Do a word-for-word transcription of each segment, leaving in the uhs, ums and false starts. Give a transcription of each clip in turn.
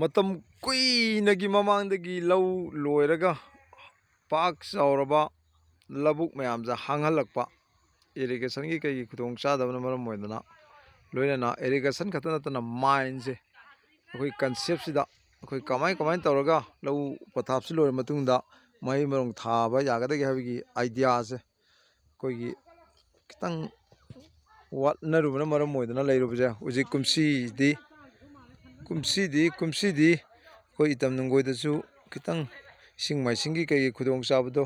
ꯃꯇꯝ ꯀꯨꯏꯅꯒꯤ ꯃꯃꯥꯡꯗꯒꯤ ꯂꯧ ꯂꯣꯏꯔꯒ ꯄꯥꯛ ꯆꯥꯎꯔꯕ ꯂꯧꯕꯨꯛ ꯃꯌꯥꯝꯁꯦ ꯍꯥꯡꯍꯜꯂꯛꯄ, ꯏꯔꯤꯒꯦꯁꯟꯒꯤ ꯀꯩꯒꯤ ꯈꯨꯗꯣꯡꯆꯥꯗꯕꯅ ꯃꯔꯝ ꯑꯣꯏꯗꯅ, ꯂꯣꯏꯅꯅ ꯏꯔꯤꯒꯦꯁꯟ ꯈꯛꯇ ꯅꯠꯇꯅ ꯃꯥꯏꯟꯁꯦ ꯑꯩꯈꯣꯏ ꯀꯟꯁꯦꯞꯁꯤꯗ ꯑꯩꯈꯣꯏ ꯀꯃꯥꯏ ꯀꯃꯥꯏꯅ ꯇꯧꯔꯒ ꯂꯧ ꯄꯊꯥꯞꯁꯤ ꯂꯣꯏꯔ ꯃꯇꯨꯡꯗ ꯃꯍꯩ ꯃꯔꯣꯡ ꯊꯥꯕ ꯌꯥꯒꯗꯒꯦ ꯍꯥꯏꯕꯒꯤ ꯑꯥꯏꯗꯤꯌꯥꯁꯦ ꯑꯩꯈꯣꯏꯒꯤ ꯈꯤꯇꯪ ꯋꯥꯠꯅꯔꯨꯕꯅ ꯃꯔꯝ ꯑꯣꯏꯗꯅ ꯂꯩꯔꯨꯕꯁꯦ, ꯍꯧꯖꯤꯛ ꯀꯨꯝꯁꯤꯗꯤ, ꯀꯨꯝꯁꯤꯗꯤ, ꯀꯨꯝꯁꯤꯗꯤ ꯑꯩꯈꯣꯏ ꯏꯇꯝ ꯅꯨꯡꯒꯣꯏꯗꯁꯨ ꯈꯤꯇꯪ ꯏꯁꯤꯡ ꯃꯥꯏꯁꯤꯡꯒꯤ ꯀꯩꯒꯤ ꯈꯨꯗꯣꯡꯆꯥꯕꯗꯣ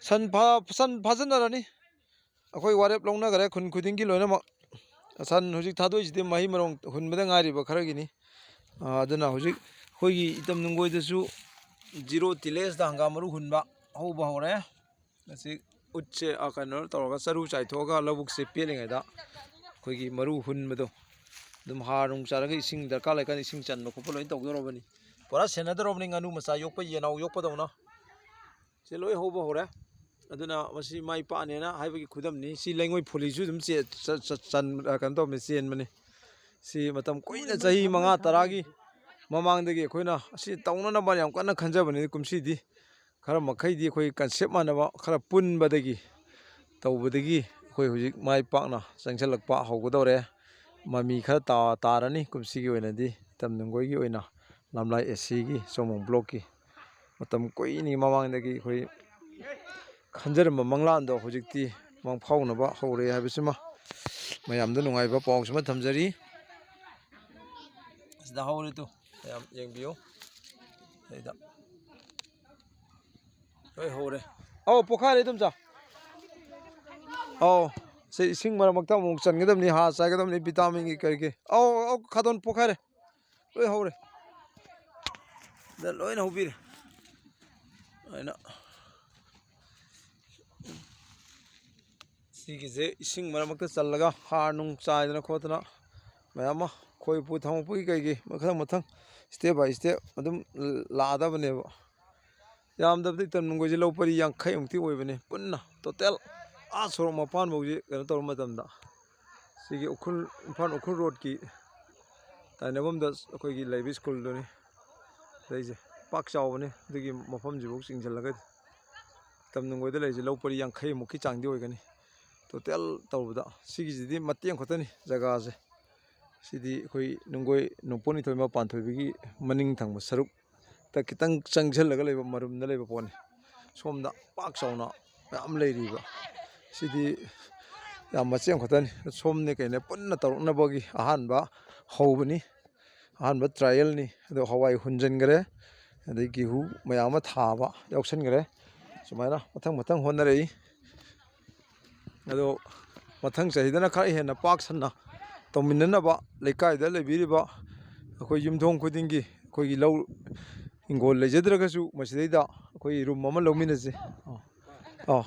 ꯁꯟ ꯐꯥ-, ꯁꯟ ꯐꯥꯖꯤꯟꯅꯔꯅꯤ꯫ ꯑꯩꯈꯣꯏ ꯋꯥꯔꯦꯞ ꯂꯧꯅꯈ꯭ꯔꯦ ꯈꯨꯟ ꯈꯨꯗꯤꯡꯒꯤ ꯂꯣꯏꯅꯃꯛ꯫ ꯁꯟ ꯍꯧꯖꯤꯛ ꯊꯥꯗꯣꯛꯏꯁꯤꯗꯤ ꯃꯍꯩ ꯃꯔꯣꯡ ꯍꯨꯟꯕꯗ ꯉꯥꯏꯔꯤꯕ ꯈꯔꯒꯤꯅꯤ꯫ ꯑꯥ, ꯑꯗꯨꯅ ꯍꯧꯖꯤꯛ ꯑꯩꯈꯣꯏꯒꯤ ꯏꯇꯝ ꯅꯨꯡꯒꯣꯏꯗꯁꯨ ꯖꯤꯔꯣ ꯇꯤꯂꯦꯖꯇ ꯍꯪꯒꯥꯝ ꯃꯔꯨ ꯍꯨꯟꯕ ꯍꯧꯕ ꯍꯧꯔꯦ꯫ ꯉꯁꯤ ꯎꯠꯁꯦ, ꯑꯥ, ꯀꯩꯅꯣ ꯇꯧꯔꯒ ꯆꯔꯨ ꯆꯥꯏꯊꯣꯛꯑꯒ ꯂꯧꯕꯨꯛꯁꯦ ꯄꯦꯠꯂꯤꯉꯩꯗ ꯑꯩꯈꯣꯏꯒꯤ ꯃꯔꯨ ꯍꯨꯟꯕꯗꯣ ꯑꯗꯨꯝ ꯍꯥꯔ ꯅꯨꯡ ꯆꯥꯏꯔꯒ ꯏꯁꯤꯡ ꯗꯔꯀꯥꯔ ꯂꯩꯀꯥꯟꯗ ꯏꯁꯤꯡ ꯆꯟꯕ ꯈꯣꯠꯄ ꯂꯣꯏꯅ ꯇꯧꯗꯧꯔꯕꯅꯤ꯫ ꯄꯨꯔꯥ ꯁꯦꯟꯅꯗꯧꯔꯕꯅꯤ, ꯉꯥꯅꯨ ꯃꯆꯥ ꯌꯣꯛꯄ, ꯌꯦꯟꯅꯥꯎ ꯌꯣꯛꯄꯗꯧꯅ꯫ ꯁꯤ ꯂꯣꯏ ꯍꯧꯕ ꯍꯧꯔꯦ꯫ ꯑꯗꯨꯅ ꯃꯁꯤ ꯃꯥꯏ ꯄꯥꯛꯑꯅꯦꯅ ꯍꯥꯏꯕꯒꯤ ꯈꯨꯗꯝꯅꯤ꯫ ꯁꯤ ꯂꯩꯉꯣꯏ ꯐꯨꯂꯤꯁꯨ ꯑꯗꯨꯝ ꯆꯦ-, ꯆ-, ꯆ-, ꯆꯟ-, ꯑ, ꯀꯩꯅꯣ ꯇꯧꯕꯅꯤ, ꯆꯦꯟꯕꯅꯤ꯫ ꯁꯤ ꯃꯇꯝ ꯀꯨꯏꯅ, ꯆꯍꯤ ꯃꯉꯥ ꯇꯔꯥꯒꯤ ꯃꯃꯥꯡꯗꯒꯤ ꯑꯩꯈꯣꯏꯅ ꯑꯁꯤ ꯇꯧꯅꯅꯕ ꯌꯥꯝ ꯀꯟꯅ ꯈꯟꯖꯕꯅꯤ꯫ ꯀꯨꯝꯁꯤꯗꯤ ꯈꯔ ꯃꯈꯩꯗꯤ ꯑꯩꯈꯣꯏ ꯀꯟꯁꯦꯞ ꯃꯥꯟꯅꯕ ꯈꯔ ꯄꯨꯟꯕꯗꯒꯤ ꯇꯧꯕꯗꯒꯤ ꯑꯩꯈꯣꯏ ꯍꯧꯖꯤꯛ ꯃꯥꯏ ꯄꯥꯛꯅ ꯆꯪꯁꯤꯜꯂꯛꯄ ꯍꯧꯒꯗꯧꯔꯦ꯫ ꯃꯃꯤ ꯈꯔ ꯇꯥ-, ꯇꯥꯔꯅꯤ ꯀꯨꯝꯁꯤꯒꯤ ꯑꯣꯏꯅꯗꯤ ꯏꯇꯝ ꯅꯨꯡꯒꯣꯏꯒꯤ ꯑꯣꯏꯅ ꯂꯝꯂꯥꯏ ꯑꯦ ꯁꯤꯒꯤ ꯆꯣꯃꯣꯡ ꯕ꯭ꯂꯣꯛꯀꯤ꯫ ꯃꯇꯝ ꯀꯨꯏꯅꯤ ꯃꯃꯥꯡꯗꯒꯤ ꯑꯩꯈꯣꯏ ꯈꯟꯖꯔꯝꯕ ꯃꯪꯂꯥꯟꯗꯣ ꯍꯧꯖꯤꯛꯇꯤ ꯃꯪꯐꯥꯎꯅꯕ ꯍꯧꯔꯦ ꯍꯥꯏꯕꯁꯤꯃ ꯃꯌꯥꯝꯗ ꯅꯨꯡꯉꯥꯏꯕ ꯄꯥꯎꯁꯤꯃ ꯊꯝꯖꯔꯤ꯫ ꯑꯁꯤꯗ ꯍꯧꯔꯦ ꯇꯨ, ꯃꯌꯥꯝ ꯌꯦꯡꯕꯤꯌꯨ꯫ ꯑꯁꯤꯗ ꯂꯣꯏ ꯍꯧꯔꯦ꯫ ꯑꯧ, ꯄꯣꯛꯈꯥꯏꯔꯦ, ꯏꯗꯣꯝꯆꯥ꯫ ꯑꯧ, ꯁꯤ ꯏꯁꯤꯡ ꯃꯔꯛ ꯃꯔꯛꯇ ꯑꯃꯨꯛ ꯆꯟꯒꯗꯕꯅꯤ, ꯍꯥꯔ ꯆꯥꯏꯒꯗꯕꯅꯤ, ꯚꯤꯇꯥꯃꯤꯟꯒꯤ ꯀꯔꯤꯒꯤ꯫ ꯑꯧ, ꯑꯧ, ꯈꯥꯗꯣꯟ ꯄꯣꯛꯈꯥꯏꯔꯦ꯫ ꯂꯣꯏ ꯍꯧꯔꯦ꯫ ꯁꯤꯗ ꯂꯣꯏꯅ ꯍꯧꯕꯤꯔꯦ꯫ ꯑꯩꯅ ꯁꯤꯒꯤꯁꯦ ꯏꯁꯤꯡ ꯃꯔꯛ ꯃꯔꯛꯇ ꯆꯜꯂꯒ ꯍꯥꯔ ꯅꯨꯡ ꯆꯥꯏꯗꯅ ꯈꯣꯠꯇꯅ ꯃꯌꯥꯝ ꯑꯃ ꯈꯣꯏ ꯎꯄꯨ ꯊꯥꯡ ꯎꯄꯨꯒꯤ ꯀꯩꯒꯤ ꯃꯊꯪ ꯃꯊꯪ step by step ꯑꯗꯨꯝ ꯂꯥꯛꯑꯗꯕꯅꯦꯕ꯫ ꯌꯥꯝꯗꯕꯗ ꯏꯇꯝ ꯅꯨꯡꯒꯣꯏꯁꯦ ꯂꯧ ꯄꯔꯤ ꯌꯥꯡꯈꯩꯃꯨꯛꯇꯤ ꯑꯣꯏꯕꯅꯤ ꯄꯨꯟꯅ total, ꯑꯥ ꯁꯣꯔꯣꯛ ꯃꯄꯥꯟꯐꯥꯎꯁꯤ ꯀꯩꯅꯣ ꯇꯧꯕ ꯃꯇꯝꯗ꯫ ꯁꯤꯒꯤ ꯎꯈ꯭ꯔꯨꯜ, ꯏꯝꯐꯥꯜ ꯎꯈ꯭ꯔꯨꯜ ꯔꯣꯗꯀꯤ ꯇꯥꯏꯅꯐꯝꯗ ꯑꯩꯈꯣꯏꯒꯤ ꯂꯩꯕ ꯁ꯭ꯀꯨꯜꯗꯨꯅꯤ꯫ ꯑꯗꯩꯁꯦ ꯄꯥꯛ ꯆꯥꯎꯕꯅꯤ꯫ ꯑꯗꯨꯒꯤ ꯃꯐꯝꯁꯤꯐꯥꯎ ꯆꯤꯡꯁꯤꯜꯂꯒꯗꯤ ꯇꯝ ꯅꯨꯡꯒꯣꯏꯗ ꯂꯩꯔꯤꯁꯦ ꯂꯧ ꯄꯔꯤ ꯌꯥꯡꯈꯩꯃꯨꯛꯀꯤ ꯆꯥꯡꯗꯤ ꯑꯣꯏꯒꯅꯤ꯫ ꯇꯣꯇꯦꯜ ꯇꯧꯕꯗ ꯁꯤꯒꯤꯁꯤꯗꯤ ꯃꯇꯦꯛ ꯑꯃꯈꯛꯇꯅꯤ ꯖꯒꯥꯁꯦ꯫ ꯁꯤꯗꯤ ꯑꯩꯈꯣꯏ ꯅꯨꯡꯒꯣꯏ ꯅꯣꯡꯄꯣꯛ ꯅꯤꯡꯊꯧ ꯏꯃꯥ ꯄꯥꯟꯊꯣꯏꯕꯤꯒꯤ ꯃꯅꯤꯡ ꯊꯪꯕ ꯁꯔꯨꯛꯇ ꯈꯤꯇꯪ ꯆꯪꯁꯤꯜꯂꯒ ꯂꯩꯕ ꯃꯔꯨꯝꯗ ꯂꯩꯕ ꯄꯣꯠꯅꯤ꯫ ꯁꯣꯝꯗ ꯄꯥꯛ ꯆꯥꯎꯅ ꯃꯌꯥꯝ ꯂꯩꯔꯤꯕ꯫ ꯁꯤꯗꯤ ꯌꯥꯝ ꯃꯆꯦꯠ ꯑꯃꯈꯛꯇꯅꯤ꯫ ꯁꯣꯝꯅꯦ ꯀꯩꯅꯦ ꯄꯨꯟꯅ ꯇꯧꯔꯛꯅꯕꯒꯤ ꯑꯍꯥꯟꯕ ꯍꯧꯕꯅꯤ꯫ ꯑꯍꯥꯟꯕ ꯇ꯭ꯔꯥꯏꯌꯦꯜꯅꯤ꯫ ꯑꯗꯣ ꯍꯋꯥꯏ ꯍꯨꯟꯖꯤꯟꯈ꯭ꯔꯦ, ꯑꯗꯩ ꯒꯦꯍꯨ ꯃꯌꯥꯝ ꯑꯃ ꯊꯥꯕ ꯌꯥꯎꯁꯟꯈ꯭ꯔꯦ꯫ ꯁꯨꯃꯥꯏꯅ ꯃꯊꯪ ꯃꯊꯪ ꯍꯣꯠꯅꯔꯛꯏ꯫ ꯑꯗꯣ ꯃꯊꯪ ꯆꯍꯤꯗꯅ ꯈꯔ ꯍꯦꯟꯅ ꯄꯥꯛ ꯁꯟꯅ ꯇꯧꯃꯤꯟꯅꯅꯕ ꯂꯩꯀꯥꯏꯗ ꯂꯩꯕꯤꯔꯤꯕ ꯑꯩꯈꯣꯏ ꯌꯨꯝꯊꯣꯡ ꯈꯨꯗꯤꯡꯒꯤ ꯑꯩꯈꯣꯏꯒꯤ ꯂꯧ ꯍꯤꯡꯒꯣꯜ ꯂꯩꯖꯗ꯭ꯔꯒꯁꯨ ꯃꯁꯤꯗꯩꯗ ꯑꯩꯈꯣꯏ ꯔꯨꯝ ꯑꯃ ꯂꯧꯃꯤꯟꯅꯁꯤ꯫ ꯑꯣ, ꯑꯣ,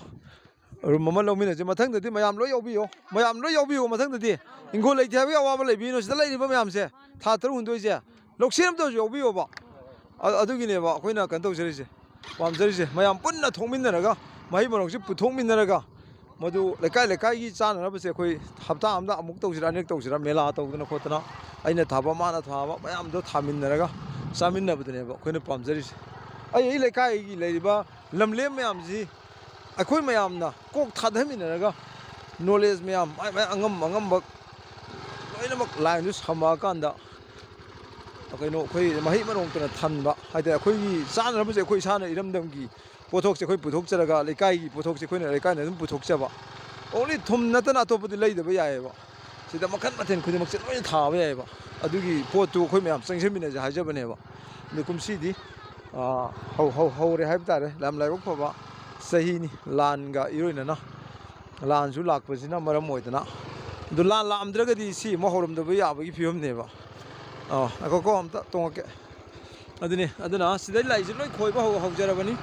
ꯔꯨꯝ ꯑꯃ ꯂꯧꯃꯤꯟꯅꯁꯤ꯫ ꯃꯊꯪꯗꯗꯤ ꯃꯌꯥꯝ ꯂꯣꯏ ꯌꯥꯎꯕꯤꯌꯣ, ꯃꯌꯥꯝ ꯂꯣꯏ ꯌꯥꯎꯕꯤꯌꯣ꯫ ꯃꯊꯪꯗꯗꯤ ꯍꯤꯡꯒꯣꯜ ꯂꯩꯇꯦ ꯍꯥꯏꯕꯒꯤ ꯑꯋꯥꯕ ꯂꯩꯕꯤꯅꯣ꯫ ꯁꯤꯗ ꯂꯩꯔꯤꯕ ꯃꯌꯥꯝꯁꯦ ꯊꯥ ꯇꯔꯨꯛ ꯍꯨꯟꯗꯣꯏꯁꯦ ꯂꯧꯁꯦꯝ ꯑꯝꯇꯁꯨ ꯌꯥꯎꯕꯤꯌꯣꯕ꯫ ꯑ-, ꯑꯗꯨꯒꯤꯅꯦꯕ ꯑꯩꯈꯣꯏꯅ ꯀꯩꯅꯣ ꯇꯧꯖꯔꯤꯁꯦ, ꯄꯥꯝꯖꯔꯤꯁꯦ꯫ ꯃꯌꯥꯝ ꯄꯨꯟꯅ ꯊꯣꯛꯃꯤꯟꯅꯔꯒ, ꯃꯍꯩ ꯃꯔꯣꯡꯁꯤ ꯄꯨꯊꯣꯛꯃꯤꯟꯅꯔꯒ, ꯃꯗꯨ ꯂꯩꯀꯥꯏ ꯂꯩꯀꯥꯏꯒꯤ ꯆꯥꯅꯅꯕꯁꯦ ꯑꯩꯈꯣꯏ ꯍꯞꯇꯥ ꯑꯃꯗ ꯑꯃꯨꯛ ꯇꯧꯁꯤꯔꯥ, ꯑꯅꯤꯔꯛ ꯇꯧꯁꯤꯔꯥ, ꯃꯦꯂꯥ ꯇꯧꯗꯅ ꯈꯣꯠꯇꯅ, ꯑꯩꯅ ꯊꯥꯕ ꯃꯥꯅ ꯊꯥꯕ ꯃꯌꯥꯝꯗꯣ ꯊꯥꯃꯤꯟꯅꯔꯒ ꯆꯥꯃꯤꯟꯅꯕꯗꯨꯅꯦꯕ ꯑꯩꯈꯣꯏꯅ ꯄꯥꯝꯖꯔꯤꯁꯦ꯫ ꯑꯩ, ꯑꯩ ꯂꯩꯀꯥꯏꯒꯤ ꯂꯩꯔꯤꯕ ꯂꯝꯂꯦꯝ ꯃꯌꯥꯝꯁꯤ ꯑꯩꯈꯣꯏ ꯃꯌꯥꯝꯅ ꯀꯣꯛ ꯊꯥꯗꯃꯤꯟꯅꯔꯒ, ꯅꯣꯂꯦꯖ ꯃꯌꯥꯝ ꯃꯥꯏ ꯃꯥꯏ ꯑꯉꯝ ꯑꯉꯝꯕ ꯂꯣꯏꯅꯃꯛ ꯂꯥꯏꯟꯗꯨ ꯁꯝꯃꯛꯑꯀꯥꯟꯗ, ꯀꯩꯅꯣ, ꯑꯩꯈꯣꯏ ꯃꯍꯩ ꯃꯔꯣꯡꯇꯅ ꯊꯟꯕ ꯍꯥꯏꯇꯥꯔꯦ꯫ ꯑꯩꯈꯣꯏꯒꯤ ꯆꯥꯅꯅꯕꯁꯦ ꯑꯩꯈꯣꯏ ꯏꯁꯥꯅ ꯏꯔꯝꯗꯝꯒꯤ ꯄꯣꯠꯊꯣꯛꯁꯦ ꯑꯩꯈꯣꯏ ꯄꯨꯊꯣꯛꯆꯔꯒ, ꯂꯩꯀꯥꯏꯒꯤ ꯄꯣꯠꯊꯣꯛꯁꯦ ꯑꯩꯈꯣꯏꯅ ꯂꯩꯀꯥꯏꯅ ꯑꯗꯨꯝ ꯄꯨꯊꯣꯛꯆꯕ꯫ ꯑꯣꯡꯂꯤ ꯊꯨꯝ ꯅꯠꯇꯅ ꯑꯇꯣꯞꯄꯗꯤ ꯂꯩꯗꯕ ꯌꯥꯏꯑꯕ꯫ ꯁꯤꯗ ꯃꯈꯜ ꯃꯊꯦꯜ ꯈꯨꯗꯤꯡꯃꯛꯁꯦ ꯂꯣꯏꯅ ꯊꯥꯕ ꯌꯥꯏꯑꯕ꯫ ꯑꯗꯨꯒꯤ ꯄꯣꯠꯇꯨ ꯑꯩꯈꯣꯏ ꯃꯌꯥꯝ ꯆꯪꯁꯤꯟꯃꯤꯟꯅꯁꯦ ꯍꯥꯏꯖꯕꯅꯦꯕ꯫ ꯑꯗꯨ ꯀꯨꯝꯁꯤꯗꯤ, ꯑꯥ, ꯍꯧ-, ꯍꯧ-, ꯍꯧꯔꯦ ꯍꯥꯏꯕ ꯇꯥꯔꯦ꯫ ꯌꯥꯝ ꯂꯥꯏꯕꯛ ꯐꯕ ꯆꯍꯤꯅꯤ, ꯂꯥꯟꯒ ꯏꯔꯣꯏꯅꯅ꯫ ꯂꯥꯟꯁꯨ ꯂꯥꯛꯄꯁꯤꯅ ꯃꯔꯝ ꯑꯣꯏꯗꯅ, ꯑꯗꯨ ꯂꯥꯟ ꯂꯥꯛꯑꯝꯗ꯭ꯔꯒꯗꯤ ꯁꯤ ꯑꯃꯨꯛ ꯍꯧꯔꯝꯗꯕ ꯌꯥꯕꯒꯤ ꯐꯤꯕꯝꯅꯦꯕ꯫ ꯑꯥ, ꯉꯥꯏꯈꯣꯀꯣ, ꯑꯝꯇ ꯇꯣꯡꯉꯛꯀꯦ꯫ ꯑꯗꯨꯅꯤ, ꯑꯗꯨꯅ ꯁꯤꯗꯩ ꯂꯥꯛꯏꯁꯤ ꯂꯣꯏ ꯈꯣꯏꯕ ꯍꯧ-, ꯍꯧꯖꯔꯕꯅꯤ꯫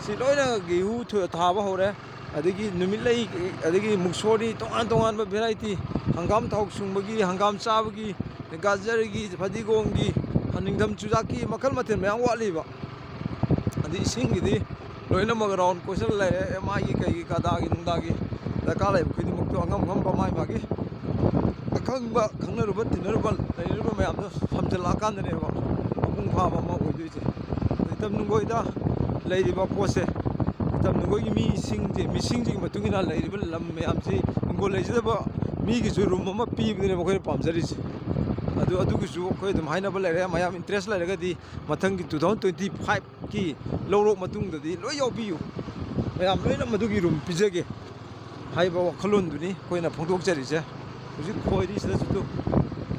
ꯁꯤ ꯂꯣꯏꯅ ꯒꯦꯍꯨ ꯊ-, ꯊꯥꯕ ꯍꯧꯔꯦ꯫ ꯑꯗꯒꯤ ꯅꯨꯃꯤꯠꯂꯩ, ꯑꯗꯒꯤ ꯃꯨꯛꯁꯣꯔꯤ, ꯇꯣꯉꯥꯟ ꯇꯣꯉꯥꯟꯕ ꯚꯦꯔꯥꯏꯇꯤ, ꯍꯪꯒꯥꯝ ꯊꯥꯎ ꯁꯨꯡꯕꯒꯤ, ꯍꯪꯒꯥꯝ ꯆꯥꯕꯒꯤ, ꯒꯥꯖꯔꯒꯤ, ꯐꯗꯤꯒꯣꯝꯒꯤ, ꯅꯤꯡꯊꯝ ꯆꯨꯖꯥꯛꯀꯤ ꯃꯈꯜ ꯃꯊꯦꯜ ꯃꯌꯥꯝ ꯋꯥꯠꯂꯤꯕ꯫ ꯑꯗꯩ ꯏꯁꯤꯡꯒꯤꯗꯤ ꯂꯣꯏꯅꯃꯛ ꯔꯥꯎꯟ ꯀꯣꯏꯁꯜ ꯂꯩꯔꯦ꯫ ꯑꯦꯝ ꯑꯥꯏꯒꯤ, ꯀꯩꯒꯤ, ꯀꯗꯥꯒꯤ ꯅꯨꯡꯗꯥꯒꯤ ꯗꯔꯀꯥꯔ ꯂꯩꯕ ꯈꯨꯗꯤꯡꯃꯛꯇꯣ ꯑꯉꯝ ꯑꯉꯝꯕ ꯃꯥꯏ ꯃꯥꯒꯤ ꯈꯪꯕ, ꯈꯪꯅꯔꯨꯕ, ꯇꯤꯟꯅꯔꯨꯕ, ꯂꯩꯔꯨꯕ ꯃꯌꯥꯝꯗꯣ ꯁꯝꯖꯜꯂꯛꯑꯀꯥꯟꯗꯅꯦꯕ ꯃꯄꯨꯡ ꯐꯥꯕ ꯑꯃ ꯑꯣꯏꯗꯣꯏꯁꯦ꯫ ꯂꯩꯇꯝ ꯅꯨꯡꯒꯣꯏꯗ ꯂꯩꯔꯤꯕ ꯄꯣꯠꯁꯦ, ꯂꯩꯇꯝ ꯅꯨꯡꯒꯣꯏꯒꯤ ꯃꯤꯁꯤꯡꯁꯦ, ꯃꯤꯁꯤꯡꯁꯤꯒꯤ ꯃꯇꯨꯡ ꯏꯟꯅ ꯂꯩꯔꯤꯕ ꯂꯝ ꯃꯌꯥꯝꯁꯤ ꯍꯤꯡꯒꯣꯜ ꯂꯩꯖꯗꯕ ꯃꯤꯒꯤꯁꯨ ꯔꯨꯝ ꯑꯃ ꯄꯤꯕꯗꯨꯅꯦꯕ ꯑꯩꯈꯣꯏꯅ ꯄꯥꯝꯖꯔꯤꯁꯦ꯫ ꯑꯗꯨ, ꯑꯗꯨꯒꯤꯁꯨ ꯑꯩꯈꯣꯏ ꯑꯗꯨꯝ ꯍꯥꯏꯅꯕ ꯂꯩꯔꯦ꯫ ꯃꯌꯥꯝ ꯏꯟꯇꯔꯦꯁ ꯂꯩꯔꯒꯗꯤ ꯃꯊꯪꯒꯤ two thousand twenty five ꯀꯤ ꯂꯧꯔꯣꯛ ꯃꯇꯨꯡꯗꯗꯤ ꯂꯣꯏ ꯌꯥꯎꯕꯤꯌꯨ꯫ ꯃꯌꯥꯝ ꯂꯣꯏꯅ ꯃꯗꯨꯒꯤ ꯔꯨꯝ ꯄꯤꯖꯒꯦ ꯍꯥꯏꯕ ꯋꯥꯈꯜꯂꯣꯟꯗꯨꯅꯤ ꯑꯩꯈꯣꯏꯅ ꯐꯣꯡꯗꯣꯛꯆꯔꯤꯁꯦ꯫ ꯍꯧꯖꯤꯛ ꯈꯣꯏꯔꯤꯁꯤꯗꯁꯨ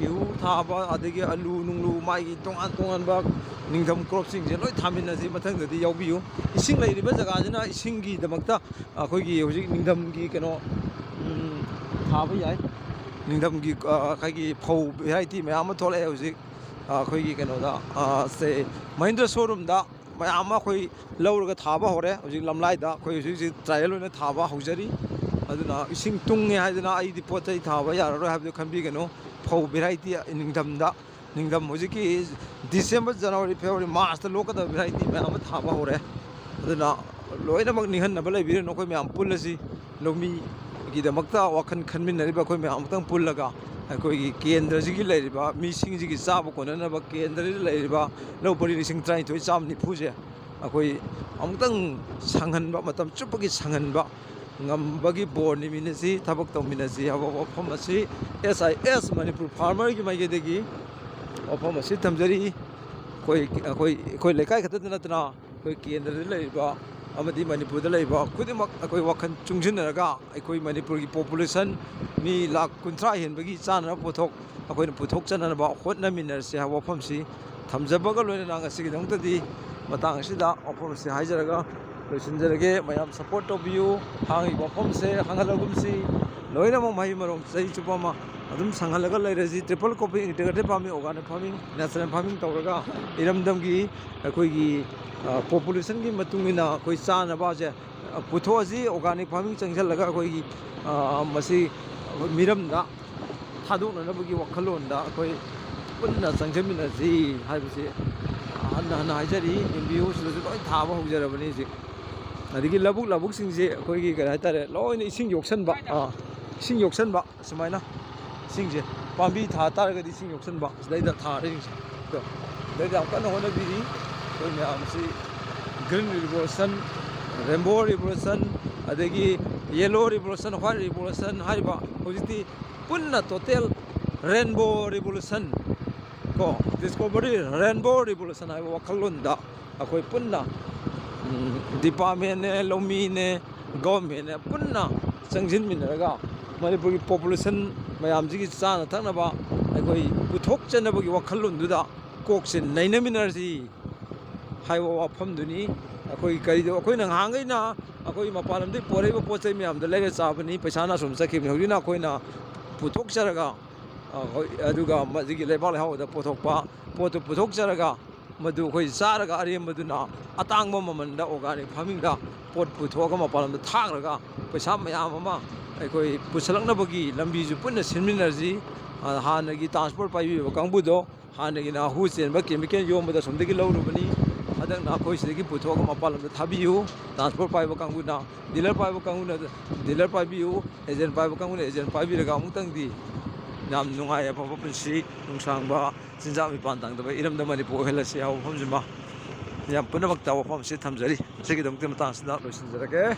ꯒꯦꯍꯨ ꯊꯥꯕ, ꯑꯗꯒꯤ ꯑꯂꯨ ꯅꯨꯡꯂꯨ, ꯃꯥꯒꯤ ꯇꯣꯉꯥꯟ ꯇꯣꯉꯥꯟꯕ ꯅꯤꯡꯊꯝ ꯀ꯭ꯔꯣꯞꯁꯤꯡꯁꯦ ꯂꯣꯏ ꯊꯥꯃꯤꯟꯅꯁꯤ꯫ ꯃꯊꯪꯗꯗꯤ ꯌꯥꯎꯕꯤꯌꯨ꯫ ꯏꯁꯤꯡ ꯂꯩꯔꯤꯕ ꯖꯒꯥꯁꯤꯅ ꯏꯁꯤꯡꯒꯤꯗꯃꯛꯇ ꯑꯩꯈꯣꯏꯒꯤ ꯍꯧꯖꯤꯛ ꯅꯤꯡꯊꯝꯒꯤ ꯀꯩꯅꯣ, ꯎꯝ, ꯊꯥꯕ ꯌꯥꯏ꯫ ꯅꯤꯡꯊꯝꯒꯤ, ꯑ, ꯑꯩꯈꯣꯏꯒꯤ ꯐꯧ ꯚꯦꯔꯥꯏꯇꯤ ꯃꯌꯥꯝ ꯑꯃ ꯊꯣꯛꯂꯛꯑꯦ ꯍꯧꯖꯤꯛ꯫ ꯑ, ꯑꯩꯈꯣꯏꯒꯤ ꯀꯩꯅꯣꯗ, ꯑ, ꯁꯦ, ꯃꯍꯤꯟꯗ꯭ꯔ ꯁꯣꯔꯨꯝꯗ ꯃꯌꯥꯝ ꯑꯃ ꯑꯩꯈꯣꯏ ꯂꯧꯔꯒ ꯊꯥꯕ ꯍꯧꯔꯦ꯫ ꯍꯧꯖꯤꯛ ꯂꯝꯂꯥꯏꯗ ꯑꯩꯈꯣꯏ ꯍꯧꯖꯤꯛ ꯍꯧꯖꯤꯛ ꯇ꯭ꯔꯥꯏꯌꯦꯜ ꯑꯣꯏꯅ ꯊꯥꯕ ꯍꯧꯖꯔꯤ꯫ ꯑꯗꯨꯅ ꯏꯁꯤꯡ ꯇꯨꯡꯉꯦ ꯍꯥꯏꯗꯅ ꯑꯩꯗꯤ ꯄꯣꯠ ꯆꯩ ꯊꯥꯕ ꯌꯥꯔꯔꯣꯏ ꯍꯥꯏꯕꯗꯨ ꯈꯟꯕꯤꯒꯅꯨ꯫ ꯐꯧ ꯚꯦꯔꯥꯏꯇꯤ ꯅꯤꯡꯊꯝꯗ, ꯅꯤꯡꯊꯝ ꯍꯧꯖꯤꯛꯀꯤ ꯗꯤꯁꯦꯝꯕꯔ, ꯖꯅꯋꯥꯔꯤ, ꯐꯦꯕ꯭ꯔꯨꯋꯥꯔꯤ, ꯃꯥꯔꯆꯇ ꯂꯣꯛꯀꯗꯕ ꯚꯦꯔꯥꯏꯇꯤ ꯃꯌꯥꯝ ꯑꯃ ꯊꯥꯕ ꯍꯧꯔꯦ꯫ ꯑꯗꯨꯅ ꯂꯣꯏꯅꯃꯛ ꯅꯤꯡꯍꯟꯅꯕ ꯂꯩꯕꯤꯔꯅꯨ꯫ ꯑꯩꯈꯣꯏ ꯃꯌꯥꯝ ꯄꯨꯜꯂꯁꯤ꯫ ꯂꯧꯃꯤꯒꯤꯗꯃꯛꯇ ꯋꯥꯈꯜ ꯈꯟꯃꯤꯟꯅꯔꯤꯕ ꯑꯩꯈꯣꯏ ꯃꯌꯥꯝ ꯑꯃꯨꯛꯇꯪ ꯄꯨꯜꯂꯒ ꯑꯩꯈꯣꯏꯒꯤ ꯀꯦꯟꯗ꯭ꯔꯁꯤꯒꯤ ꯂꯩꯔꯤꯕ ꯃꯤꯁꯤꯡꯁꯤꯒꯤ ꯆꯥꯕ ꯀꯣꯟꯅꯅꯕ ꯀꯦꯟꯗ꯭ꯔꯗ ꯂꯩꯔꯤꯕ ꯂꯧ ꯄꯔꯤ ꯂꯤꯁꯤꯡ ꯇꯔꯥꯅꯤꯊꯣꯏ ꯆꯥꯝꯃ ꯅꯤꯐꯨꯁꯦ ꯑꯩꯈꯣꯏ ꯑꯃꯨꯛꯇꯪ ꯁꯪꯍꯟꯕ, ꯃꯇꯝ ꯆꯨꯞꯄꯒꯤ ꯁꯪꯍꯟꯕ ꯉꯝꯕꯒꯤ ꯕꯣꯔ ꯅꯤꯃꯤꯟꯅꯁꯤ, ꯊꯕꯛ ꯇꯧꯃꯤꯟꯅꯁꯤ ꯍꯥꯏꯕ ꯋꯥꯐꯝ ꯑꯁꯤ ꯑꯦꯁ ꯑꯥꯏ ꯑꯦꯁ ꯃꯅꯤꯄꯨꯔ ꯐꯥꯔꯃꯔꯒꯤ ꯃꯥꯏꯀꯩꯗꯒꯤ ꯋꯥꯐꯝ ꯑꯁꯤ ꯊꯝꯖꯔꯤ꯫ ꯑꯩꯈꯣꯏ, ꯑꯩꯈꯣꯏ, ꯑꯩꯈꯣꯏ ꯂꯩꯀꯥꯏ ꯈꯛꯇꯗ ꯅꯠꯇꯅ ꯑꯩꯈꯣꯏ ꯀꯦꯟꯗ꯭ꯔꯗ ꯂꯩꯔꯤꯕ ꯑꯃꯗꯤ ꯃꯅꯤꯄꯨꯔꯗ ꯂꯩꯔꯤꯕ ꯈꯨꯗꯤꯡꯃꯛ ꯑꯩꯈꯣꯏ ꯋꯥꯈꯜ ꯆꯨꯡꯁꯤꯟꯅꯔꯒ ꯑꯩꯈꯣꯏ ꯃꯅꯤꯄꯨꯔꯒꯤ ꯄꯣꯄꯨꯂꯦꯁꯟ ꯃꯤ ꯂꯥꯈ ꯀꯨꯟꯊ꯭ꯔꯥ ꯍꯦꯟꯕꯒꯤ ꯆꯥꯅꯅꯕ ꯄꯣꯠꯊꯣꯛ ꯑꯩꯈꯣꯏꯅ ꯄꯨꯊꯣꯛꯆꯅꯅꯕ ꯍꯣꯠꯅꯃꯤꯟꯅꯔꯁꯤ ꯍꯥꯏꯕ ꯋꯥꯐꯝꯁꯤ ꯊꯝꯖꯕꯒ ꯂꯣꯏꯅꯅ ꯉꯁꯤꯒꯤꯗꯃꯛꯇꯗꯤ ꯃꯇꯥꯡ ꯑꯁꯤꯗ ꯋꯥꯐꯝ ꯑꯁꯤ ꯍꯥꯏꯖꯔꯒ ꯂꯣꯏꯁꯤꯟꯖꯔꯒꯦ꯫ ꯃꯌꯥꯝ ꯁꯄꯣꯔꯠ ꯇꯧꯕꯤꯌꯨ꯫ ꯍꯥꯡꯉꯤꯕ ꯋꯥꯐꯝꯁꯦ ꯍꯥꯡꯍꯜꯂꯒꯨꯝꯁꯤ꯫ ꯂꯣꯏꯅꯃꯛ ꯃꯍꯩ ꯃꯔꯣꯡ ꯆꯍꯤ ꯆꯨꯞꯄ ꯑꯃ ꯑꯗꯨꯝ ꯁꯪꯍꯜꯂꯒ ꯂꯩꯔꯁꯤ꯫ Triple cropping, integrated farming, organic farming, natural farming ꯇꯧꯔꯒ ꯏꯔꯝꯗꯝꯒꯤ ꯑꯩꯈꯣꯏꯒꯤ, ꯑ, ꯄꯣꯄꯨꯂꯦꯁꯟꯒꯤ ꯃꯇꯨꯡ ꯏꯟꯅ ꯑꯩꯈꯣꯏ ꯆꯥꯅꯕꯁꯦ, ꯑ, ꯄꯨꯊꯣꯛꯑꯁꯤ꯫ ꯑꯣꯔꯒꯥꯅꯤꯛ ꯐꯥꯔꯃꯤꯡ ꯆꯪꯁꯤꯜꯂꯒ ꯑꯩꯈꯣꯏꯒꯤ, ꯑ, ꯃꯁꯤ ꯑꯩꯈꯣꯏ ꯃꯤꯔꯝꯗ ꯊꯥꯗꯣꯛꯅꯅꯕꯒꯤ ꯋꯥꯈꯜꯂꯣꯟꯗ ꯑꯩꯈꯣꯏ ꯄꯨꯟꯅ ꯆꯪꯁꯤꯟꯃꯤꯟꯅꯁꯤ ꯍꯥꯏꯕꯁꯤ ꯍꯟꯅ ꯍꯟꯅ ꯍꯥꯏꯖꯔꯤ꯫ ꯑꯦꯝ ꯕꯤ ꯑꯣ ꯁꯤꯗꯁꯨ ꯂꯣꯏ ꯊꯥꯕ ꯍꯧꯖꯔꯕꯅꯤ ꯍꯧꯖꯤꯛ꯫ ꯑꯗꯒꯤ ꯂꯧꯕꯨꯛ, ꯂꯧꯕꯨꯛꯁꯤꯡꯁꯦ ꯑꯩꯈꯣꯏꯒꯤ ꯀꯔꯤ ꯍꯥꯏꯇꯥꯔꯦ, ꯂꯣꯏꯅ ꯏꯁꯤꯡ ꯌꯣꯛꯁꯟꯕ, ꯑꯥ, ꯏꯁꯤꯡ ꯌꯣꯛꯁꯟꯕ ꯁꯨꯃꯥꯏꯅ꯫ ꯏꯁꯤꯡꯁꯦ ꯄꯥꯝꯕꯤ ꯊꯥ ꯇꯥꯔꯒꯗꯤ ꯏꯁꯤꯡ ꯌꯣꯛꯁꯟꯕ, ꯁꯤꯗꯩꯗ ꯊꯥꯔꯤꯁꯤꯡꯁꯦ꯫ ꯑꯗꯣ ꯁꯤꯗꯩꯗ ꯌꯥꯝ ꯀꯟꯅ ꯍꯣꯠꯅꯕꯤꯔꯤ꯫ ꯑꯩꯈꯣꯏ ꯃꯌꯥꯝꯁꯤ Green Revolution, Rainbow Revolution, ꯑꯗꯒꯤ Yellow Revolution, White Revolution ꯍꯥꯏꯔꯤꯕ ꯍꯧꯖꯤꯛꯇꯤ ꯄꯨꯟꯅ total Rainbow Revolution ꯀꯣ, Discovery Rainbow Revolution ꯍꯥꯏꯕ ꯋꯥꯈꯜꯂꯣꯟꯗ ꯑꯩꯈꯣꯏ ꯄꯨꯟꯅ, ꯎꯝ, departmentꯅꯦ, ꯂꯧꯃꯤꯅꯦ, governmentꯅꯦ ꯄꯨꯟꯅ ꯆꯪꯁꯤꯟꯃꯤꯟꯅꯔꯒ ꯃꯅꯤꯄꯨꯔꯒꯤ population ꯃꯌꯥꯝꯁꯤꯒꯤ ꯆꯥꯅ ꯊꯛꯅꯕ ꯑꯩꯈꯣꯏ ꯄꯨꯊꯣꯛꯆꯅꯕꯒꯤ ꯋꯥꯈꯜꯂꯣꯟꯗꯨꯗ ꯀꯣꯛꯁꯦ ꯅꯩꯅꯃꯤꯟꯅꯔꯁꯤ ꯍꯥꯏꯕ ꯋꯥꯐꯝꯗꯨꯅꯤ꯫ ꯑꯩꯈꯣꯏ ꯀꯔꯤꯗꯣ, ꯑꯩꯈꯣꯏꯅ ꯉꯍꯥꯟꯈꯩꯅ ꯑꯩꯈꯣꯏ ꯃꯄꯥꯟ ꯂꯝꯗꯒꯤ ꯄꯣꯔꯛꯏꯕ ꯄꯣꯠ ꯆꯩ ꯃꯌꯥꯝꯗꯣ ꯂꯩꯔ ꯆꯥꯕꯅꯤ, ꯄꯩꯁꯥꯅ ꯑꯁꯨꯝ ꯆꯠꯈꯤꯕꯅꯤ꯫ ꯍꯧꯖꯤꯛꯅ ꯑꯩꯈꯣꯏꯅ ꯄꯨꯊꯣꯛꯆꯔꯒ, ꯑ, ꯍꯣꯏ, ꯑꯗꯨꯒ ꯃꯁꯤꯒꯤ ꯂꯩꯕꯥꯛ ꯂꯩꯍꯥꯎꯗ ꯄꯨꯊꯣꯛꯄ ꯄꯣꯠꯇꯨ ꯄꯨꯊꯣꯛꯆꯔꯒ ꯃꯗꯨ ꯑꯩꯈꯣꯏ ꯆꯥꯔꯒ ꯑꯔꯦꯝꯕꯗꯨꯅ ꯑꯇꯥꯡꯕ ꯃꯃꯜꯗ organic farmingꯗ ꯄꯣꯠ ꯄꯨꯊꯣꯛꯑꯒ ꯃꯄꯥꯟ ꯂꯝꯗ ꯊꯥꯈ꯭ꯔꯒ ꯄꯩꯁꯥ ꯃꯌꯥꯝ ꯑꯃ ꯑꯩꯈꯣꯏ ꯄꯨꯁꯜꯂꯛꯅꯕꯒꯤ ꯂꯝꯕꯤꯁꯨ ꯄꯨꯟꯅ ꯁꯤꯟꯃꯤꯟꯅꯁꯤ꯫ ꯑ, ꯍꯥꯟꯅꯒꯤ transport ꯄꯥꯏꯕꯤꯕ ꯀꯥꯡꯕꯨꯗꯣ ꯍꯥꯟꯅꯒꯤꯅ ꯍꯨ ꯆꯦꯟꯕ chemical ꯌꯣꯝꯕꯗ ꯑꯁꯣꯝꯗꯒꯤ ꯂꯧꯔꯨꯕꯅꯤ꯫ ꯍꯟꯗꯛꯅ ꯑꯩꯈꯣꯏ ꯁꯤꯗꯒꯤ ꯄꯨꯊꯣꯛꯑꯒ ꯃꯄꯥꯟ ꯂꯝꯗ ꯊꯥꯕꯤꯌꯨ꯫ Transport ꯄꯥꯏꯕ ꯀꯥꯡꯕꯨꯅ, dealer ꯄꯥꯏꯕ ꯀꯥꯡꯕꯨꯅ dealer ꯄꯥꯏꯕꯤꯌꯨ, agent ꯄꯥꯏꯕ ꯀꯥꯡꯕꯨꯅ agent ꯄꯥꯏꯕꯤꯔꯒ ꯑꯃꯨꯛꯇꯪꯗꯤ ꯌꯥꯝ ꯅꯨꯡꯉꯥꯏ ꯌꯥꯏꯐꯕ ꯄꯨꯟꯁꯤ ꯅꯨꯡꯁꯥꯡꯕ ꯆꯤꯟꯖꯥꯛ ꯃꯤꯄꯥꯟ ꯇꯥꯡꯗꯕ ꯏꯔꯝꯗꯝ ꯃꯅꯤꯄꯨꯔ ꯑꯣꯏꯍꯜꯂꯁꯤ ꯍꯥꯏꯕ ꯋꯥꯐꯝꯁꯤꯃ ꯌꯥꯝ ꯄꯨꯝꯅꯃꯛꯇ ꯋꯥꯐꯝꯁꯤ ꯊꯝꯖꯔꯤ꯫ ꯉꯁꯤꯒꯤꯗꯃꯛꯇ ꯃꯇꯥꯡꯁꯤꯗ ꯂꯣꯏꯁꯤꯟꯖꯔꯒꯦ꯫